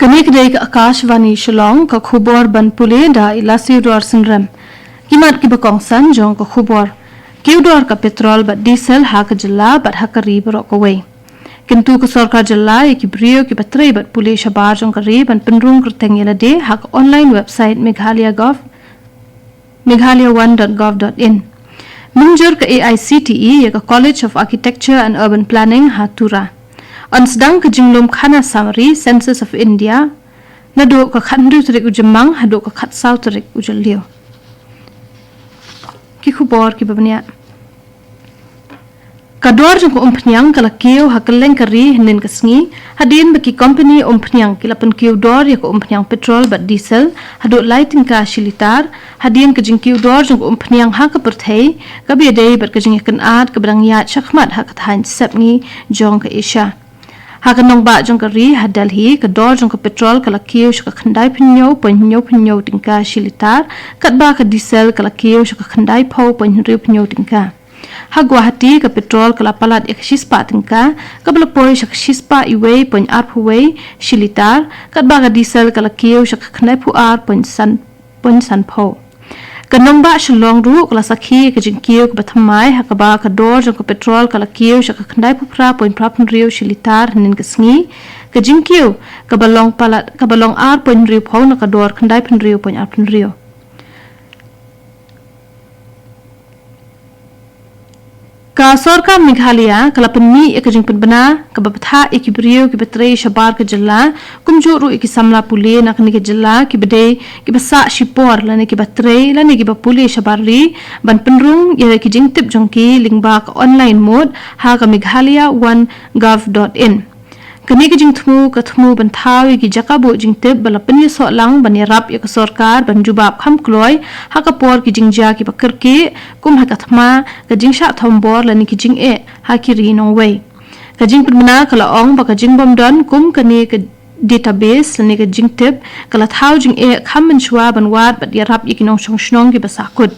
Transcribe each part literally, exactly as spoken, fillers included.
Kane ka dei ka Akashvani Shillong, ka khubor ban pule da i Lasiu Dor Synrem. Ki mat kiba kongsan jong ka khubor. Kiew dor ka petrol bad diesel ha ka jylla bad ha ka ri baroh kawei. Kyntu ka sorkar jylla ïa ki briew kiba trei bad pule shabar jong ka ri ban pynrung kyrteng ïa lade ha ka online website Meghalaya Gov, meghalaya one dot gov dot in. Mynjur ka A I C T E ïa ka College of Architecture and Urban Planning ha Tura. Yn sdang ka jinglum khana summary Census of India naduh ka khathynriew tarik u Jymmang haduh ka khatsaw tarik u Jylliew. Ki khubor kiba bniah. Ka dor jong ka umphniang ka la kiew ha kylleng ka ri hynnin ka sngi, hadien ba ki kompani umphniang ki la pynkiew dor ïa ka umphniang petrol bad diesel haduh lai tyngka shi litar, hadien ka jingkiew dor jong ka umphniang ha ka pyrthei kaba ïadei bad ka jingïakynad kaba dang ïaid shakhmat ha ka thaiñ sepngi jong ka Asia. Ha ka nongbah jong ka ri ha Delhi, ka dor jong ka petrol ka la kiew sha ka khyndai phew point hynñiew phew tyngka shi litar, katba ka diesel ka la kiew sha ka khyndai phew point hynriew phew tyngka. Ha Guwahati, ka petrol ka la palat ïa ka shispah tyngka, kaba la poi sha ka shispah iwei point arphew wei shi litar, katba ka diesel ka la kiew sha ka khyndai phew ar point san point san phew. Ka nongbah Shillong ruh ka la sakhi ïa ka jingkiew kaba thymmai ha kaba ka dor jong ka petrol ka la kiew sha ka khyndai phew phra point phra phew hynriew shi litar hynnin ka sngi. Ka jingkiew kaba long palat kaba long ar point hynriew phew na ka dor khyndai phew hynriew point ar phew hynriew. Ka sorkar Meghalaya ka la pynmih ïa ka jingpynbna kaba bthah ïa ki briew kiba trei shabar ka jylla, kumjuh ruh ïa ki samla pule na kane ka jylla kiba dei kiba sah shipor lane kiba trei lane kiba pule shabar ri ban pynrung ïa ki jingtip jong ki lyngba ka online mode ha ka meghalaya one gov dot in. Kane ka jingthmu ka thmu ban thaw ïa ki jaka buh jingtip ba la pynïasoh lang ban ïarap ïa ka sorkar ban jubab kham kloi ha ka por ki jingjia kiba kyrkieh, kum ha ka thma, ka jingshah thombor lane ki jingeh ha ki ri nongwei. Ka jingpynbna ka la ong ba ka jingbym don kum kane ka database lane ka jingtip ka la thaw jingeh kham mynshuwa ban wad bad ïarap ïa ki nongshong shnong kiba sahkut.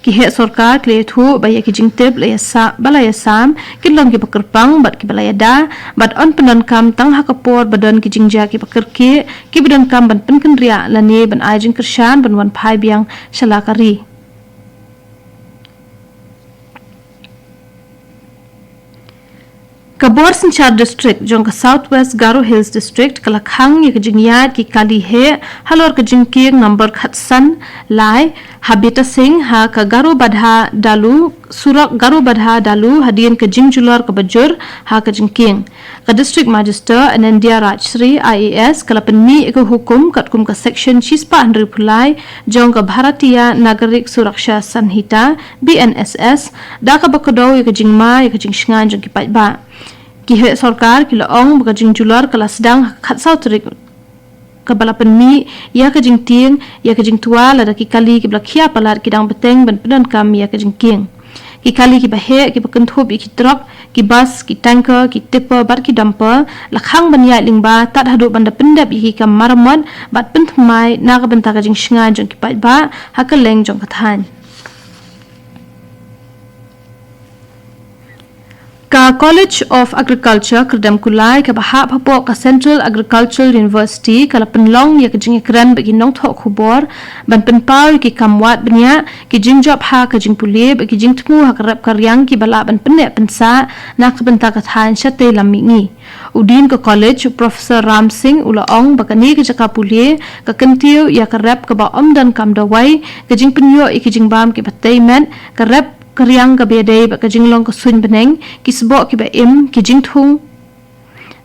Ki heh sorkar ki la ïathuh ba ïa ki jingtip la ïasa ba la ïasam kin long kiba kyrpang bad kiba la ïada, bad yn pyndonkam tang ha ka por ba don ki jingjia kiba kyrkieh, kiba donkam ban pynkynriah lane ban ai jingkyrshan ban wan phai biang sha la ka ri. Ka bor synshar district jong ka South West Garo Hills District ka la khang ïa ka jingïaid ki kali heh halor ka jingkieng number khatsan lai ha Bitasing ha ka Garo Badha Dalu, surok Garo Badha Dalu, hadien ka jingjulor kaba jur ha ka jingkieng. Ka District Magistrate Anandya Rajshri I A S ka la pynmih ïa ka hukum katkum ka section shispah hynriew phew lai jong ka Bharatiya Nagarik Suraksha Sanhita, B N S S, da kaba kdew ïa ka jingma ïa ka jingshngaiñ jong ki paidbah. Ki heh sorkar ki la ong ba ka jingjulor ka la sdang ha ka khatsaw tarik kaba la pynmih ïa ka jingtieng ïa ka jingtwa lada ki kali kiba la khia palat ki dang bteng ban pyndonkam ïa ka jingkieng. Ki kali kiba heh kiba kynthup ïa ki trok, ki bus, ki tanker, ki tipper bad ki dumper la khang ban ïaid lyngba tad haduh ban da pyndep ïa ki kam maramot bad pynthymmai na ka bynta ka jingshngaiñ jong ki paidbah ha kylleng jong ka thaiñ. Ka College of Agriculture Kyrdemkulai kaba hap hapoh ka Central Agricultural University ka la pynlong ïa ka jingïakren bad ki nongthoh khubor ban pynpaw ïa ki kam wad bniah, ki jingjop ha ka jingpule bad ki jingthmu ha ka rep ka riang kiba lah ban pynneh pynsah na ka bynta ka thaiñ shatei lam mihngi. U Dean ka college, u Professor Ram Singh, u la ong ba kane ka jaka pule ka kyntiew ïa ka rep kaba ym donkam dawai, ka jingpynïoh ïa ki jingbam kiba tei met, ka rep ka riang kaba ïadei bad ka jinglong ka suiñ bneng, ki sboh kiba im, ki jingthung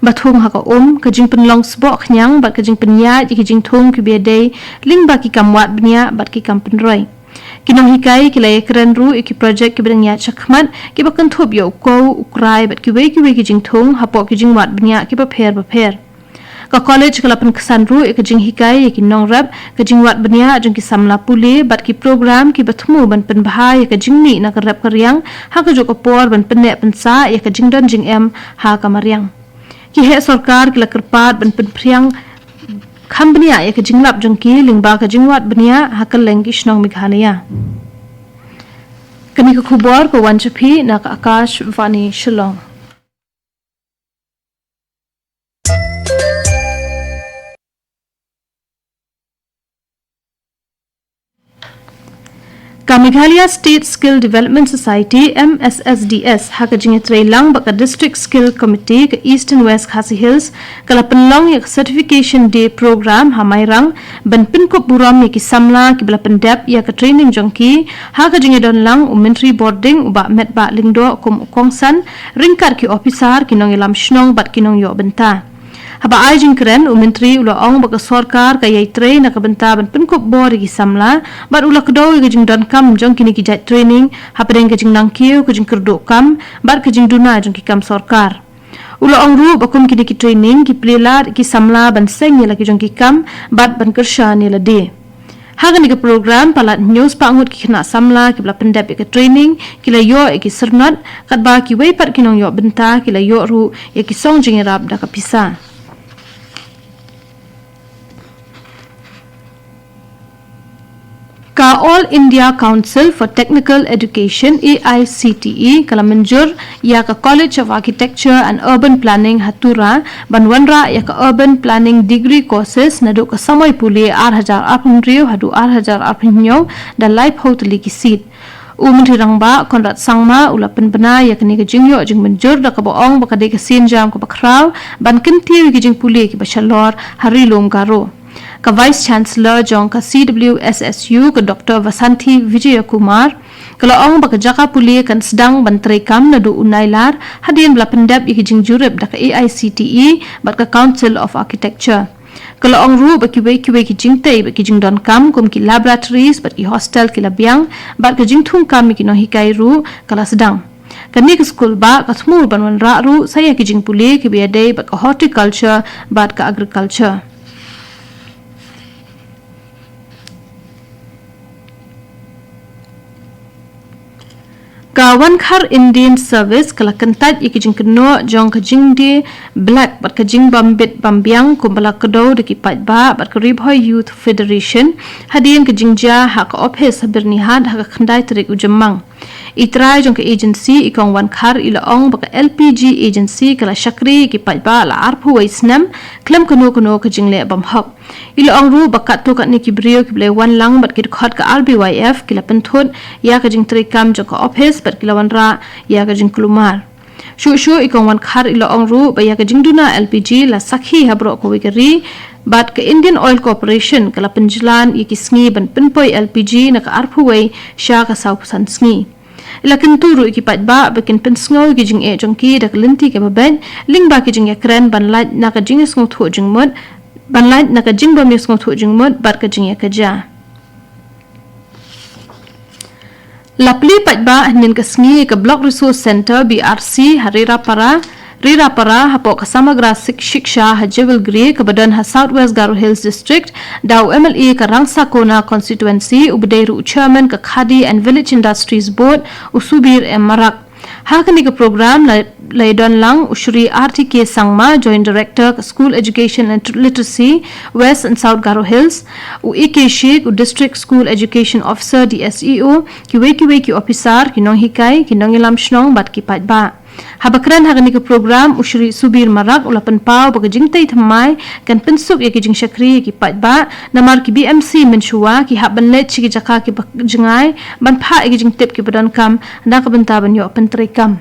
ba thung ha ka um, ka jingpynlong sboh khñiang bad ka jingpynïaid ïa ki jingthung kiba ïadei lyngba ki kam wad bniah bad ki kam pynroi. Ki nonghikai ki la ïakren ruh ïa ki projek kiba dang ïaid shakhmat kiba kynthup ïa u kow, u krai bad kiwei kiwei ki jingthung hapoh ki jingwad bniah kiba pher bapher. Ka college ka la pynksan ruh ïa ka jinghikai ïa ki nongrep, ka jingwad bniah jong ki samla pule bad ki program kiba thmu ban pynbha ïa ka jingmih na ka rep ka riang ha kajuh ka por ban pynneh pynsah ïa ka jingdon jingem ha ka mariang. Ki heh sorkar ki la kyrpad ban pynphriang kham bniah ïa ka jinglap jong ki lyngba ka jingwad bniah ha kylleng ki shnong Meghalaya. Kane ka khubor ka wan sha phi na ka Akashvani Shillong. Meghalaya State Skill Development Society, M S S D S, ha ka jingïatreilang bad ka District Skill Committee ka East and West Khasi Hills, ka la pynlong ïa ka Certification Day Program ha Mairang, ban pynkup burom ïa ki samla kiba la pyndep ïa ka training jong ki, ha ka jingïadonlang u Myntri Bording u Bah Metbah Lyngdoh kum u kongsan, ryngkat ki ophisar, ki nongïalam shnong bad ki nongïoh bynta. Haba ai jingkren, u Myntri u la ong ba ka sorkar ka ïai trei na ka bynta ban pynkup bor ïa ki samla, bad u la kdew ïa ka jingdonkam jong kine ki jait training, hapdeng ka jingnangkiew, ka jingkyrduh kam, bad ka jingduna jong ki kam sorkar. U la ong ruh ba kum kine ki training, ki plie lad ïa ki samla ban seng ïa la ki jong ki kam, bad ban kyrshan ïa lade. Ha kane ka program, palat hynñiew spah ngut ki khynnah samla kiba la pyndep ïa ka training, ki la ïoh ïa ki syrnot, katba kiwei pat ki nongïoh bynta, ki la ïoh ruh ïa ki song jingïarap da ka pisa. Ka All India Council for Technical Education, A I C T E, ka la mynjur ïa ka College of Architecture and Urban Planning ha Tura, ban wanrah ïa ka Urban Planning Degree Courses naduh ka samoi pule ar hajar arphew hynriew haduh ar hajar arphew hynñiew da laiphew tylli ki seat. U Myntri Rangbah Conrad Sangma u la pynbna ïa kane ka jingïoh jingmynjur da kaba ong ba ka dei ka sienjam kaba khraw ban kyntiew ïa ki jingpule kiba shalor ha Ri Lum Garo. Ka Vice Chancellor jong ka C W S S U, ka Doctor Vasanthi Vijayakumar, ka la ong ba ka jaka pule kan sdang ban treikam naduh u Nailar, hadien ba la pyndep ïa ki jingjurip da ka A I C T E bad ka Council of Architecture. Ka la ong ruh ba kiwei kiwei ki jingtei bad ki jingdonkam kum ki laboratories bad ki hostel ki la biang, bad ka jingthungkam ïa ki nonghikai ruh ka la sdang. Kane ka skul bah ka thmu ban wanrah ruh sa ïa ki jingpule kiba ïadei bad ka horticulture bad ka agriculture. Ka Wankhar Indian Service ka la kyntait ïa ki jingkynnoh jong ka jingdie black bad ka jingbym bit bym biang kumba la kdew da ki paidbah bad ka Ri Bhoi Youth Federation, hadien ka jingjia ha ka ophis ha Byrnihat ha ka khyndai tarik u Jymmang. I trai jong ka agency, i Kong Wankhar, i la ong ba ka L P G agency ka la shakri ïa ki paidbah la arphew wei snem khlem kano kano ka jingleh bymhok. I la ong ruh ba katto katne ki briew kiba la wan lang bad ki dkhot ka R B Y F ki la pynthut ïa ka jingtreikam jong ka ophis bad ki la wanrah ïa ka jingkulmar. Shuh shuh, i Kong Wankhar i la ong ruh ba ïa ka jingduna L P G la sakhi ha baroh kawei ka ri, bad ka Indian Oil Corporation ka la pynjlan ïa ki sngi ban pynpoi L P G na ka arphew wei sha ka sawphew san sngi. I la kyntu ruh ïa ki paidbah ba kin pynsngew ïa ki jingeh jong ki da ka lynti kaba beit, lyngba ki jingïakren ban lait na ka jingïasngewthuh jingmut, ban lait na ka jingbym ïasngewthuh jingmut bad ka jingïakajia. La plie paidbah hynnin ka sngi ïa ka Block Resource Centre, B R C, ha Rerapara, Rerapara, hapoh ka Samagra Sik-, Shiksha ha Jewelgre, kaba don ha South West Garo Hills District, da u M L A ka Rangsakona Constituency, uba dei ruh u Chairman ka Khadi and Village Industries Board, u Subir M Marak. Ha kane ka program la, la ïadon lang u Shri R T K Sangma, Joint Director ka School Education and Literacy, West and South Garo Hills, u A K Sheikh, u District School Education Officer, D S E O, kiwei kiwei ki ophisar, ki nonghikai, ki nongïalam shnong bad ki paidbah. Haba kren ha kane ka program, u Shri Subir Marak u la pynpaw ba ka jingtei thymmai kan pynsuk ïa ka jingshakri ïa ki paidbah, namar ki B M C mynshuwa ki hap ban leit sha ki jaka kiba jngai ban phah ïa ki jingtip kiba donkam na ka bynta ban ïoh pyntreikam.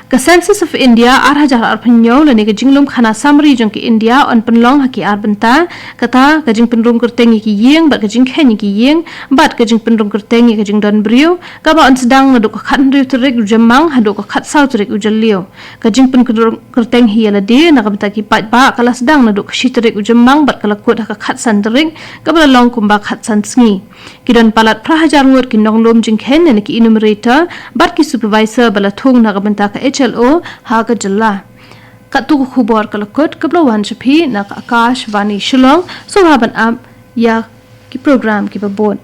Ka Census of India ar hajar arphew hynñiew lane ka jinglum khana samari jong ka India yn pynlong ha ki ar bynta, kata ka jingpynrung kyrteng ïa ki ïing bad ka jingkheiñ ïa ki ïing, bad ka jingpynrung kyrteng ïa ka jingdon briew, kaba yn sdang naduh ka khathynriew tarik u Jymmang haduh ka khatsaw tarik u Jylliew. Ka jingpynrung kyrteng hi ïa lade na ka bynta ki paidbah ka la sdang naduh ka shi tarik u Jymmang bad ka la kut ha ka khatsan tarik, kaba la long kumba khatsan sngi. Ki don palat phra hajar ngut ki nonglum jingkheiñ lane ki enumerator bad ki supervisor ba la thung na ka bynta ka H L O ha ka jylla. Katto ka khubor ka la kut, kaba la wan sha phi na ka Akashvani Shillong. Sngewbha ban ap ïa ki program kiba bud.